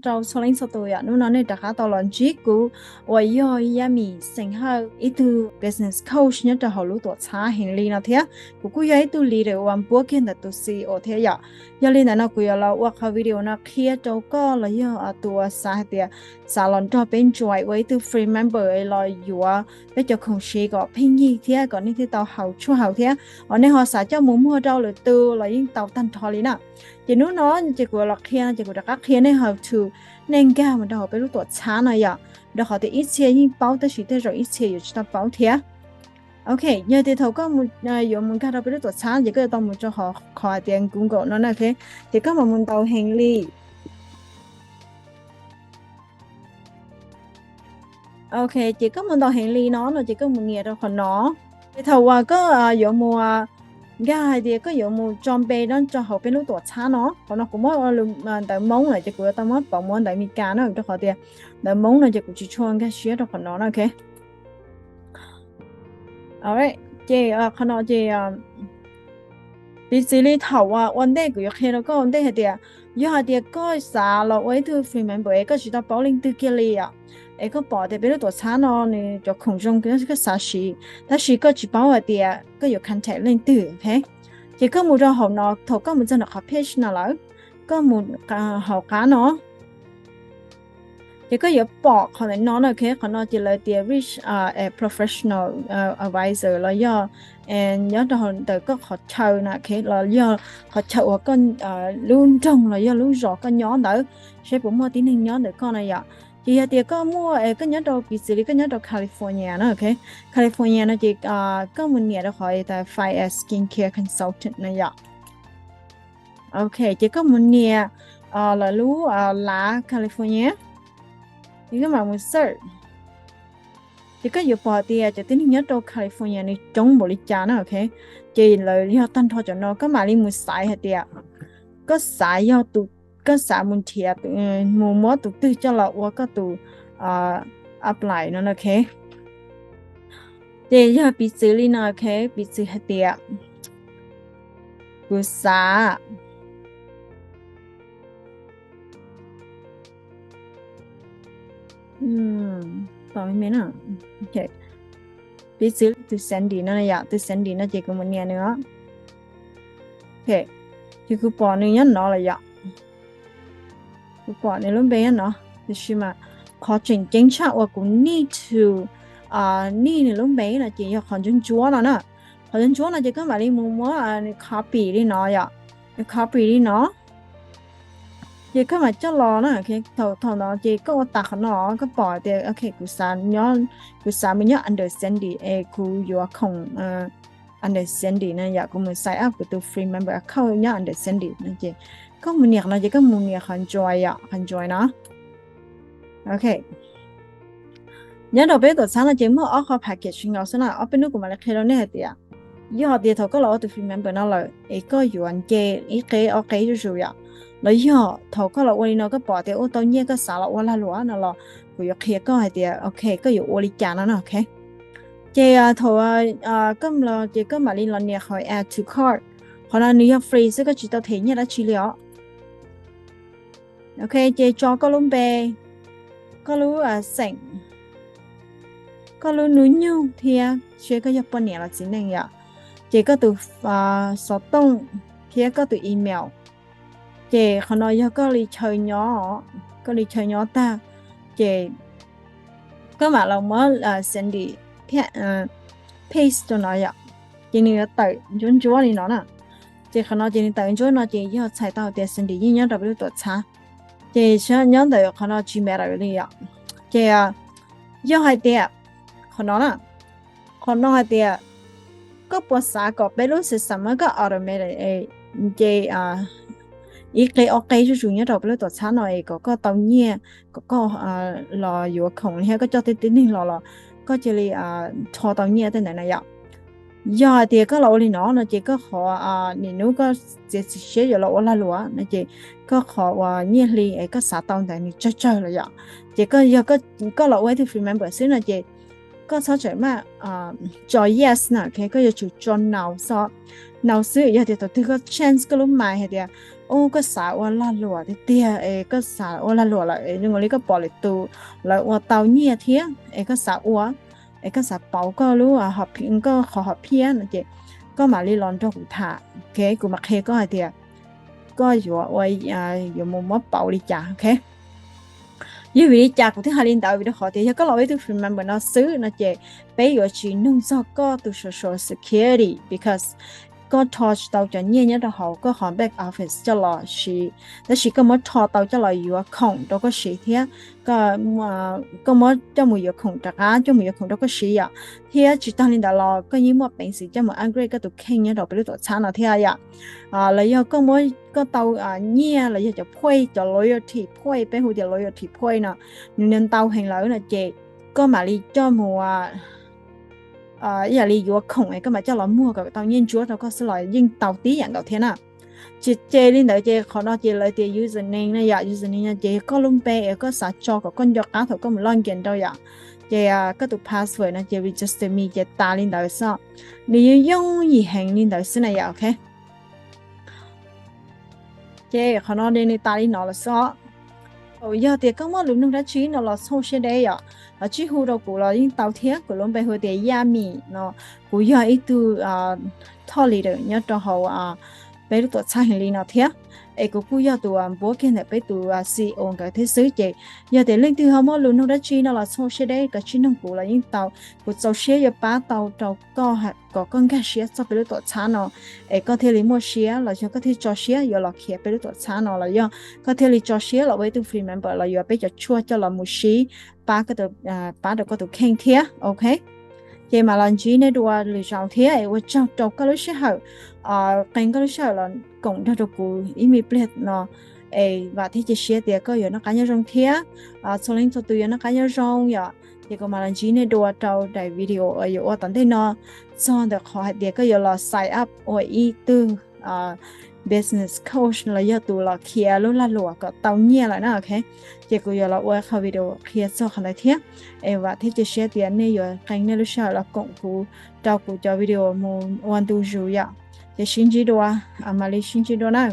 Rau txhua leej txhua tus yom, hnub no nej rov qab tau los ntsib kuv uas yog Yaj Mim xeem Hawj, ib tug business coach nyob rau hauv lub tuam txhab heev li no thiab. Kuv kuj yog ib tug leader uas npuab kiag ntawm tus C E O thiab yom. Yog li ntawd no kuv yuav los ua qhov video no qhia rau koj los yog tus uas xav hais tias xav los nrog peb join ua ib tug free member los yuav peb cov khoom siv kom pheej yig thiab kom nej thiaj tau haus tshuaj haus thiab, os nej ho xav coj mus muag rau lwm tus los yeej tau tag nrho li na. Ces hnub no ces kuv los qhia no ces kuv rov qab qhia nej how to, nej nkag mus rau hauv peb lub tuam txhab no yom, rau qhov tias ib txhia yeej paub tab sis tej zaum ib txhia yuav tsis tau paub thiab. Ok, yog tias thaum koj yuav mus nkag rau peb lub tuam txhab ces koj yuav tau mus rau qhov hais tias Google no na, ok, ces koj mam mus ntaus heev li. Ok, ces koj mus ntaus heev li no no ces koj mus nias rau qhov no. Ces thaum uas koj yuav mus nkag hais tias koj yuav mus tso npe no rau hauv peb lub tuam txhab no, qhov no kuv muab ntawv Hmoob lawm ces kuv yuav tau muab pauv mus ua ntawv Meskas na, rau qhov tias ntawv Hmoob no ces kuv tsis tshua nkag siab rau qhov no na, ok. Ces qhov no ces piv txwv li thaum ua ntej kuv yuav qhia rau koj ua ntej hais tias yog hais tias koj xav los ua ib tug free member es koj tsis tau paub leej twg kiag li os, es koj pom tias peb lub tuam txhab no nws cov khoom zoo koj xav siv tab sis koj tsis paub hais tias koj yuav contact leej twg, ok. Ces koj mus rau hauv no, thaum koj mus txog ntawm qhov page no lawm, koj mus hauv qab no, ces koj yuav pom qhov ntawm no na, ok, qhov no ces lawv tias reach a professional advisor los yog nyob rau hauv ntawm koj qhov chaw na, ok, los yog qhov chaw uas koj lub nroog los yog lub zos koj nyob ntawd, seb puas muaj tib neeg nyob ntawm koj na yom. Ces yog tias koj muaj, koj nyob rau piv txwv li koj nyob rau California na, ok, California no ces koj mus nias rau qhov tas find a skincare consultant na yom. Ok, ces koj mus nias lawv lub lav California, ces koj mam mus search. Ces koj yuav pom tias cov tib neeg nyob rau California nws coob npaum li cas na, ok. Ces lawv yog tag nrho cov no koj mam li mus xaiv hais tias koj xav yog tus, koj xav mus nrhiav, mus muab tus twg coj los ua koj tus apply no, ok. Ces yog piv txwv li no, ok, piv txwv hais tias kuv xav piv txwv tus Sandy no yom, tus Sandy no ces kuv mus nias nws os. Ok, ces kuv pom nws nyob no lawm yom. Kuv pom nws lub npe nyob no, tiam sis mas qhov tseem ceeb tshaj uas kuv need to, need nws lub npe no ces yog qhov ntsuab ntsuab no na. Qhov ntsuab ntsuab no ces koj mam li mus muab nws copy li no yom, nws copy li no. Ces koj mam coj los na, thaum thaum no ces koj ua tas qhov no koj pom tias ok, kuv xav, kuv xav mus nyob under Sandy es kuv yuav khoom under Sandy no yom, kuv mus sign up kuv tus free member account nyob under Sandy no ces koj mus nias qhov no ces koj mus nias qhov join yom, qhov join no. Ok, nyob rau peb tuam txhab no ces muaj ob qho package nkaus xwb na, ob peb hnub kuv mam li qhia rau nej hais tias yog tias thaum koj los ua tus free member no lawm es koj yuav nce ib qeb ob qeb zuj zus yom, los yog thaum koj los ua li no koj pom tias ua tau nyiaj koj xav los ua lag luam no los kuv yuav qhia koj hais tias ok koj yuav ua li cas no na, ok. Ces thaum koj los ces koj mam li los nias qhov add to cart, qhov no nws yog free xwb koj tsis tau them nyiaj dab tsi li os. Ok, ces tso koj lub npe, koj lub xeem, koj lub hnub nyoog thiab seb koj yog poj niam los txiv neej yom. Ces koj tus xov tooj thiab koj tus email. Ces qhov no yog koj li chaw nyob, koj li chaw nyob tag ces koj mam los muab Sandy paste rau no yom. Ces nws yuav tawm ntsuab ntsuab li no na. Ces qhov no ces nws tawm ntsuab no ces yog txhais tau tias Sandy yeej nyob rau peb lub tuam txhab. Ces nyob ntawm qhov no tsis matter li yom. Ces yog hais tias qhov no na, qhov no hais tias koj puas xav kom peb lub system muab koj automated ces ib qeb ob qeb zuj zus nyob rau peb lub tuam txhab no es kom koj tau nyiaj, kom koj los yuav khoom li thiab koj coj tej tib neeg los los koj cia li rho tau nyiaj tej ntawd na yom. Yog hais tias koj los ua li no no ces koj qhov nim hnub koj txiav txim siab yuav los ua lag luam no ces koj qhov uas nyiaj hli es koj xav tau ntawd nws tsawg tsawg lawm yom. Ces koj yog koj los ua ib tug free member xwb no ces koj txhob tseem maj tso yes na, ok, koj yuav tsum tso no xwb. No xwb, yog tias thaum twg koj change koj lub mind hais tias Ub, koj xav ua lag luam tiag tiag es koj xav ua lag luam lawm es zoo li koj pom lwm tus lawv ua tau nyiaj thiab es koj xav ua, es koj xav pauv koj lub, koj qhov hom phiaj no ces koj mam li los nrog kuv tham, ok, kuv mam qhia koj hais tias koj yuav ua, yuav mus muab pauv li cas, ok. Yog vim li cas kuv thiaj hais li ntawd, vim rau qhov tias yog koj los ua ib tug free member no xwb no ces peb yuav tsis nug txog koj tus social security because koj rho tsis tau cov nyiaj nyob rau hauv koj qhov back office coj los siv, tab sis koj muab rho tau coj los yuav khoom rau koj siv thiab koj muab coj mus yuav khoom rov qab, coj mus yuav khoom rau koj siv yom. Thiab tsis tag li ntawd los koj yeej muaj peev xwm coj mus upgrade koj tus kheej nyob rau peb lub tuam txhab no thiab yom. Los yog koj muab, koj tau nyiaj los yog cov point, cov loyalty point, peb hu tias loyalty point no, nws ntau heev lawm no ces koj mam li coj mus, ib yam li yuav khoom es koj mam coj los muag kom tau nyiaj ntsuab rau koj xwb los yeej tau tib yam nkaus thiab na. Ces, ces li ntawd ces qhov no ces lawv tias username na yom, username no ces yog koj lub npe es koj xav tso kom koj nco qab thaum koj mus log in rau yom. Ces koj tus password no ces register me ces tas li ntawd xwb. Nws yeej yooj yim heev li ntawd xwb na yom, ok. Ces qhov no nws tas li no lawm xwb os. Yog tias koj muaj lus nug dab tsi no los txhob siab deb yom, los tsij hu rau kuv los yeej tau thiab. Kuv lub npe hu tias Yaj Mim no, kuv yog ib tug thought leader nyob rau hauv peb lub tuam txhab heev li no thiab. Es kuv kuj yog tus npuab kiag ntawm peb tus C E O nkawd thiab xwb. Ces yog tias leej twg ho muaj lus nug dab tsi no los txhob siab deb, koj tsij nug kuv los yeej tau. Kuv txaus siab yuav pab tau rau koj kom koj nkag siab txog peb lub tuam txhab no, es koj thiaj li muaj siab los yog koj thiaj tso siab yuav los khiav peb lub tuam txhab no, los yog koj thiaj li tso siab los ua ib tug free member los yuav peb cov tshuaj coj los mus siv pab, pab rau koj tus kheej thiab, ok. Ces mam los ntsib nej dua lwm zaus thiab es ua tsaug rau koj lub sij hawm, qee koj lub sij hawm los koom nrog rau kuv ib me pliag no. Es vam thiab cia siab tias koj yuav noj qab nyob zoo thiab txhua leej txhua tus yuav noj qab nyob zoo yom. Ces kuv mam los ntsib nej dua rau daim video uas yuav ua tom ntej no txog ntawm qhov hais tias koj yuav los sign up ua ib tug business coach los yog tus los khiav lub lag luam kom tau nyiaj lawm na, ok. Ces kuv yuav los ua qhov video qhia txog qhov ntawd thiab. Es vam thiab cia siab tias nej yuav qee nej lub sij hawm los koom kuv rau kuv cov video mus ua ntu zus yom. Ces sib ntsib dua, mam li sib ntsib dua na.